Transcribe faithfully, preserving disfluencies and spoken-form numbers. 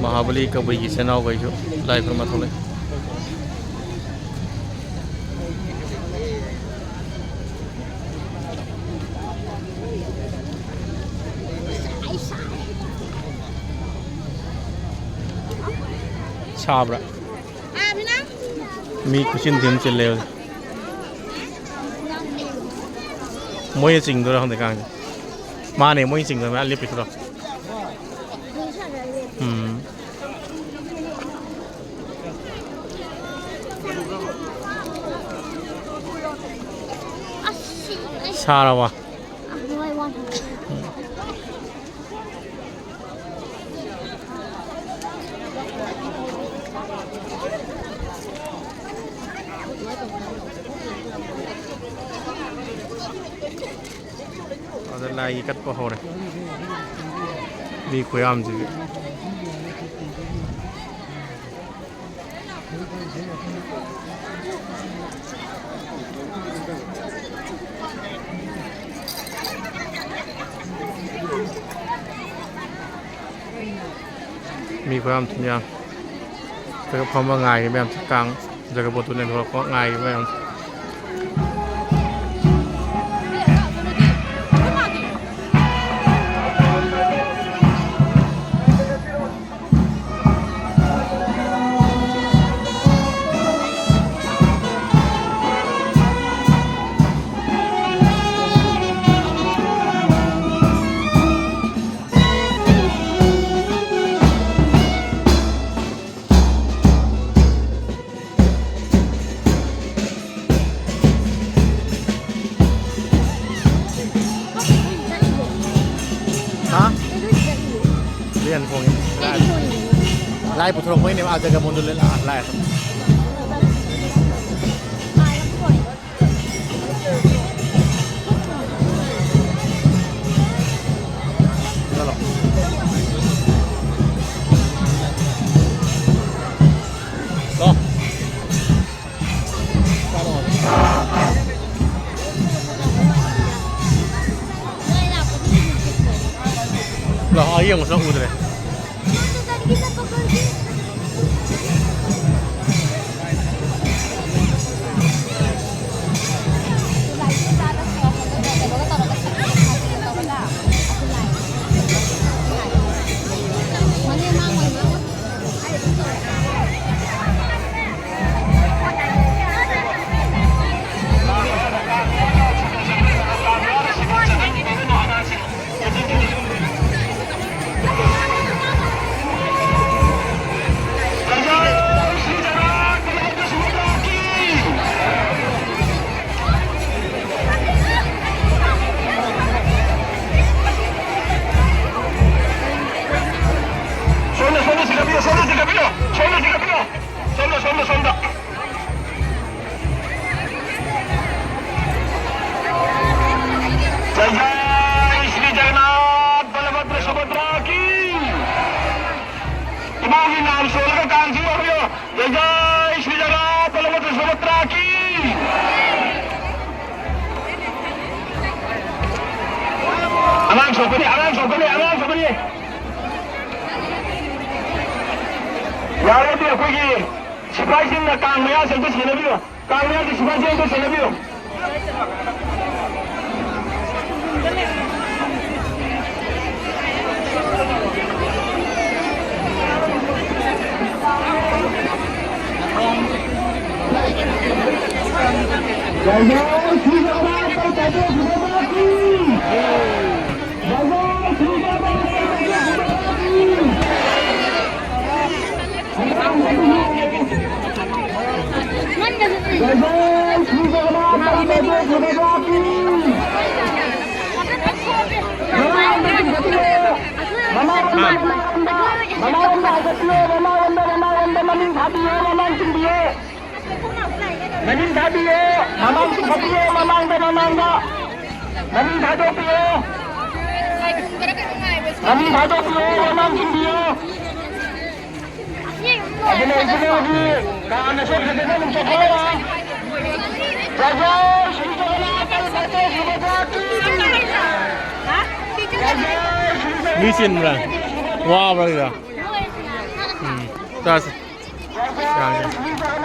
ꯃꯍꯥꯕꯂꯤ ꯀꯕꯨꯏꯒꯤ ꯏꯆꯤꯟ ꯏꯅꯥꯎꯈꯩꯁꯨ ꯂꯥꯏ ꯈꯨꯔꯨꯝꯕ ꯊꯣꯛꯂꯛꯑꯦ꯫ ꯁꯥꯕ꯭ꯔꯥ? ꯃꯤ ꯈꯨꯆꯤꯟ ꯊꯤ ꯑꯃ ꯆꯤꯜꯂꯦ ꯍꯧꯖꯤꯛ꯫ ꯃꯣꯏꯅ ꯆꯤꯡꯗꯣꯏꯔꯥ ꯈꯪꯗꯦ ꯀꯥꯡꯁꯦ꯫ ꯃꯥꯅꯦ, ꯃꯣꯏꯅ ꯆꯤꯡꯗꯣꯏ ꯃꯌꯥꯝ ꯂꯦꯞꯄꯤꯁꯤꯗꯣ꯫ ꯎꯝ꯫ ꯁꯥꯔꯕ? ꯑꯗ ꯂꯥꯏꯒꯤ ꯀꯠꯄ ꯍꯧꯔꯦ꯫ ꯃꯤ ꯈꯨꯌꯥꯝꯁꯤꯗꯤ꯫ ꯃꯤ ꯈꯨꯌꯥꯝ ꯊꯤꯅ ꯌꯥꯝ꯫ ꯁꯤꯗꯒ ꯐꯝꯃ ꯉꯥꯏꯔꯤ ꯃꯌꯥꯝꯁꯦ, ꯀꯥꯡ ꯖꯒꯕꯣꯟꯗꯨꯅ ꯊꯣꯛꯂꯛꯄ ꯉꯥꯏꯔꯤ ꯃꯌꯥꯝꯁꯦ꯫ ꯍꯥ? ꯂꯦꯟ ꯈꯣꯡꯉꯤ꯫ ꯂꯥꯏ ꯄꯨꯊꯣꯔꯛꯄꯩꯅꯦꯕ, ꯑꯥ ꯖꯒꯕꯣꯟꯗꯨ ꯂꯥꯏ, ꯂꯥꯏ꯫ ꯆꯠꯂꯣ꯫ ꯂꯥꯛꯑꯣ꯫ ꯂꯥꯛꯑꯣ, ꯑꯩ ꯌꯦꯡꯉꯨ ꯆꯠꯂꯨꯗ꯭ꯔꯦ꯫ ꯁꯣꯝꯗ, ꯁꯣꯝꯗ ꯆꯤꯡꯈꯠꯄꯤꯌꯣ, ꯁꯣꯝꯗ ꯆꯤꯡꯈꯠꯄꯤꯌꯣ, ꯁꯣꯝꯗ ꯆꯤꯡꯈꯠꯄꯤꯌꯣ꯫ ꯁꯣꯝꯗ, ꯁꯣꯝꯗ, ꯁꯣꯝꯗ꯫ जय जय श्री जगन्नाथ बलभद्र सुभद्रा की। ꯏꯃꯥꯒꯤ ꯅꯥꯝ ꯁꯣꯜꯂꯒ ꯀꯥꯡ ꯆꯤꯡꯕ ꯍꯧꯕꯤꯌꯣ꯫ जय जय श्री जगन्नाथ बलभद्र सुभद्रा की। ꯑꯉꯥꯡ ꯁꯣꯛꯀꯅꯤ, ꯑꯉꯥꯡ ꯁꯣꯛꯀꯅꯤ, ꯑꯉꯥꯡ ꯁꯣꯛꯀꯅꯤ꯫ ꯌꯥꯔꯒꯗꯤ ꯑꯩꯈꯣꯏꯒꯤ ꯁꯤꯐꯥꯏꯁꯤꯡꯅ ꯀꯥꯡ ꯃꯌꯥꯁꯦ ꯑꯝꯇ ꯁꯦꯟꯅꯕꯤꯌꯨ꯫ ꯀꯥꯡ ꯃꯌꯥꯁꯦ ꯁꯤꯐꯥꯏꯁꯤꯡ ꯑꯝꯇ ꯁꯦꯟꯅꯕꯤꯌꯨ꯫ जय जय श्री जगन्नाथ बलभद्र सुभद्रा की। जय जय श्री जगन्नाथ बलभद्र सुभद्रा की। जय जय श्री जगन्नाथ बलभद्र सुभद्रा की। ꯃꯃꯥꯡꯂꯣꯝꯗ ꯆꯤꯡꯈꯠꯄꯤꯌꯣ꯫ ꯃꯃꯥꯡꯂꯣꯝꯗ, ꯃꯃꯥꯡꯂꯣꯝꯗ, ꯃꯃꯥꯡꯂꯣꯝꯗ ꯍꯥꯏꯒꯠꯄꯤꯌꯣ꯫ ꯃꯃꯥꯡꯂꯣꯝꯗ, ꯃꯃꯥꯡꯂꯣꯝꯗ ꯃꯅꯤꯡ ꯊꯥꯕꯤꯌꯣ, ꯃꯃꯥꯡ ꯆꯤꯡꯕꯤꯌꯣ꯫ ꯃꯅꯤꯡ ꯊꯥꯕꯤꯌꯣ, ꯃꯃꯥꯡ ꯆꯤꯡꯈꯠꯄꯤꯌꯣ, ꯃꯃꯥꯡꯗ, ꯃꯃꯥꯡꯗ꯫ ꯃꯅꯤꯡ ꯊꯥꯗꯣꯛꯄꯤꯌꯣ꯫ ꯃꯅꯤꯡ ꯊꯥꯗꯣꯛꯄꯤꯌꯣ, ꯃꯃꯥꯡ ꯆꯤꯡꯕꯤꯌꯣ꯫ ꯑꯗꯨꯅ ꯏꯆꯤꯟ ꯏꯅꯥꯎꯒꯤ ꯀꯥꯡꯅ ꯁꯣꯝ ꯁꯥꯏꯗꯇ ꯑꯗꯨꯝ ꯆꯠꯊꯣꯛꯑꯣ꯫ ꯖꯒꯣꯏ ꯁꯤꯟꯗꯨꯅ ꯇꯧꯕꯗ ꯁꯤꯕ ꯖꯥꯇꯤ꯫ ꯃꯤ ꯆꯤꯟꯕ꯭ꯔꯥ? ꯋꯥꯕ꯭ꯔꯥ ꯁꯤꯗ? ꯆꯥꯁꯦ꯫ ꯌꯥꯔꯦ꯫